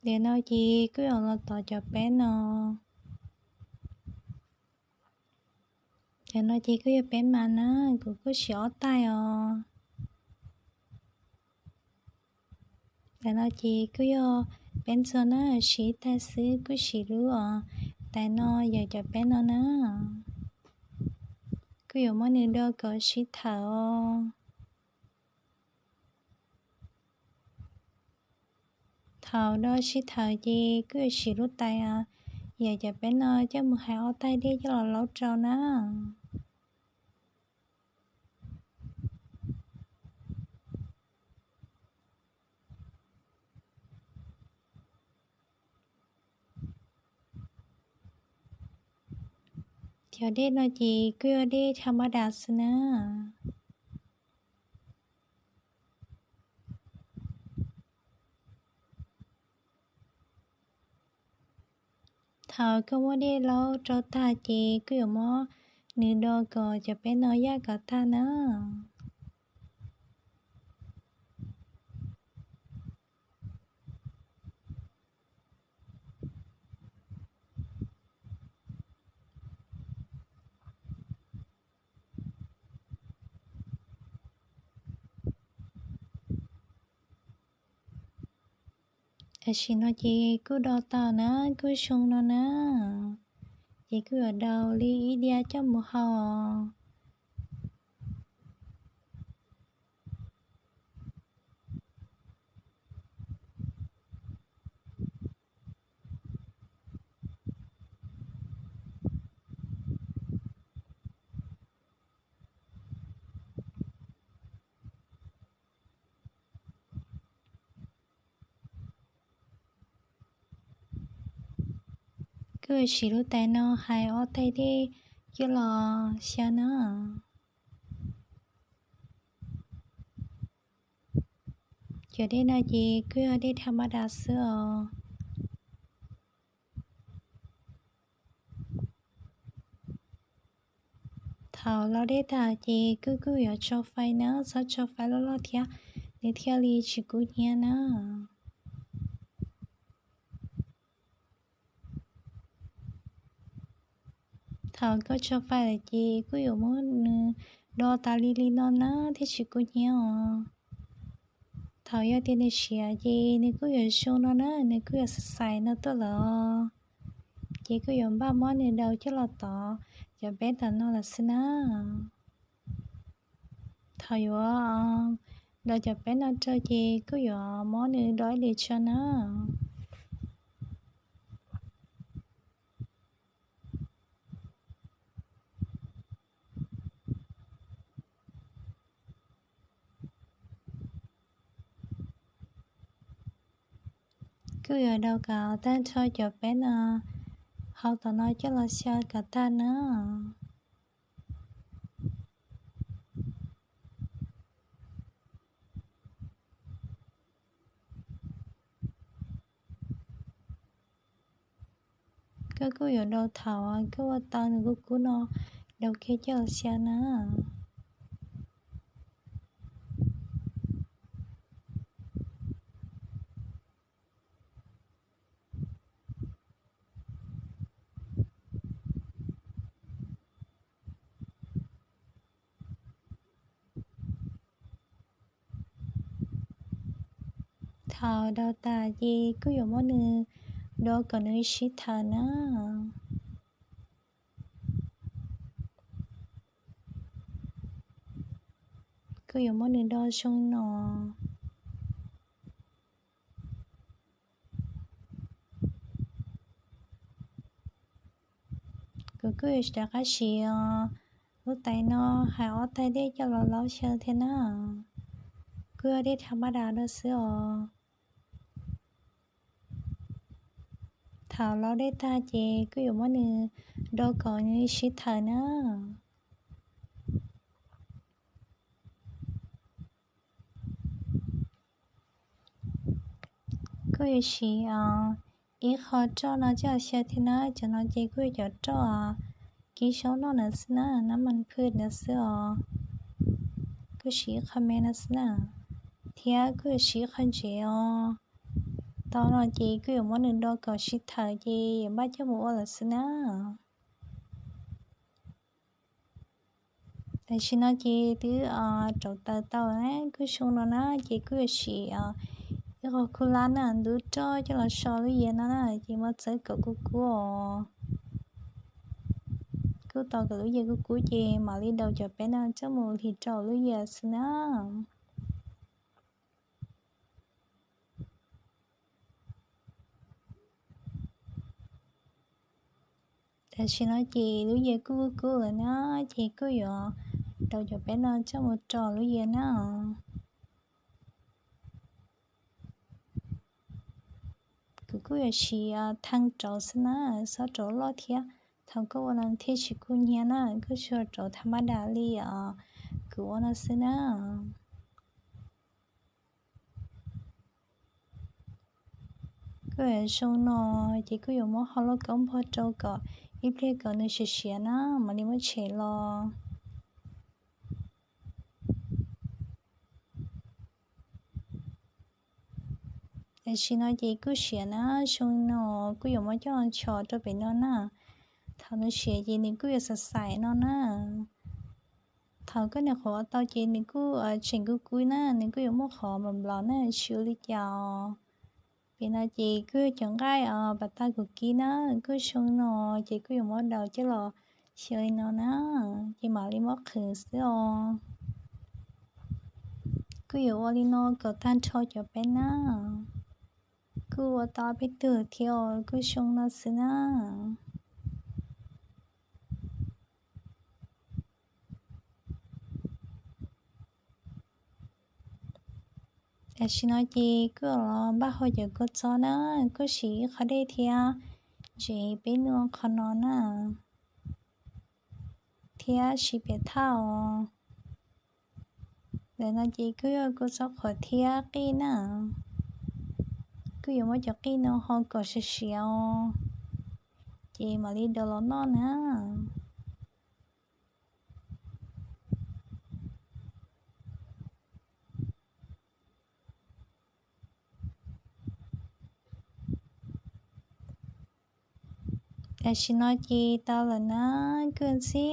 Ntawm no ces kuj yuav los tov cov peb no. Ntawm no ces kuj yog peb mas na, kuv kuj siv ob tais os. Ntawm no ces kuj yog peb ntxuag na, siv ib tais xwb, kuj siv lub os, tais no yog cov peb no na. Kuj yuav muab nws do kom sib thawm os. Thaum do sib thawm ces kuj yuav siv lub tais, yog cov peb no coj mus hais ob tais dej coj los laub rau na. Cov dej no ces kuj yog dej tha mab das xwb na. Thaum koj muab dej laub rau tag ces kuj yuav muab nws do kom cov peb no yaj kom tag na. Tam sim no ces kuj do tau na, kuj zoo no na. Ces kuj yuav daus li ib diav coj mus hau. Kuj yuav siv lub tais no hais ob tais dej coj los xyaw na. Cov dej no ces kuj yog dej tha mab das xwb os. Thaum laub dej tag ces kuj kuj yuav tso fais na, txhob tso fais loj loj thiab, nws thiaj li tsis kub hnyiab na. Thaum koj tso fais lawm ces kuj yuav muab nws do tas li li no na thiaj tsis kub hnyiab os. Thaum yog tias nws siav ces nws kuj yuav zoo no na, nws kuj yuav xav xais no tuaj lawm. Ces kuj yuav npaj muab nws daus coj los tov cov peb tom no lawm xwb na. Thaum yuav daus cov peb no rau ces kuj yuav muab nws do ib lis tso na. Kuj yuav daus kom tag nrho cov peb no hauv tom no coj los xyaw kom tag na. Koj kuj yuav daus thaum koj ua tau nws kub kub no, daus kiag coj los xyaw na. Thaum daus tas ces kuj yuav muab nws do kom nws sib thawm na. Kuj yuav muab nws do zoo no. Kuv kuj yuav rov qab siv lub tais no hais ob tais dej coj los laub xyaw thiab na. Kuj yog dej tha mab das do xwb os. Thaum laub dej tag ces kuj yuav muab nws do kom nws sib thawm na. Kuj yuav siv ib qho roj no coj xyaw thiab na, cov no ces kuj yog cov roj kib zaub noj ntawd xwb na, nab mas phwj ntawd xwb os. Kuj siv ib qho me no xwb na, thiab kuj yuav siv ib qho ntsev os. Tau no ces kuj yuav muab nws do kom sib thawm ces yuav npaj coj mus ua lawm xwb na. Tam sim no ces twb rauv taws tau na, kuj xyoo no na ces kuj yuav siv ib qho khaub hlab na ntub roj coj los so lub yias no na, ces muab txawb kom kub kub os. Kuj tos kom lub yias kub kub ces mam li daus cov peb no coj mus hliv rau lub yias xwb na. Tam sim no ces lub yias kuj kub kub lawm na, ces kuj yuav daus cov peb no coj mus rau lub yias na. Kuv kuj yuav siv thaj rauv xwb na, xob rauv loj thiab. Thaum koj ua no thiaj tsis kub hnyiab na, koj tsuas rauv thaj mab dam li kuv ua no xwb na. Kuj zoo no ces kuj yuav muab ho lauj kaub npog rau kom ib pliag kom nws siav siav na mam li muab tshem los. Tam sim no ces kuj siav na, zoo no kuj yuav muab coj los nchos rau pem no na. Thaum nws siav ces nws kuj yuav xav xaim no na. Thaum koj niam qhuav ua tau ces nws kuj tseem kub kub na, nws kuj yuav muaj qhov nplaum nplaum na, tsis ua li cas os. Pem no ces kuj yog cov nqaij pas tas kuv kib na, kuj zoo no ces kuj yuav muab daus coj los xyaw li no na, ces mam li muab qhwv xwb os. Kuj yuav ua li no kom tag nrho cov peb na. Kuj ua tau peb tug thiab os, kuj zoo no xwb na. Tam sim no ces kuj los npaj hau cov kua txob na, kuj siv ib qho dej thiab ntsev peb nug qhov no na, thiab siv piam thaj os. Ntawm no ces kuj yog kua txob qhuav thiab qij na. Kuj yuav muab cov qij no ho kom siav siav os, ces mam li daus los noj na. Tam sim no ces tau lawm na, kuj ntxhib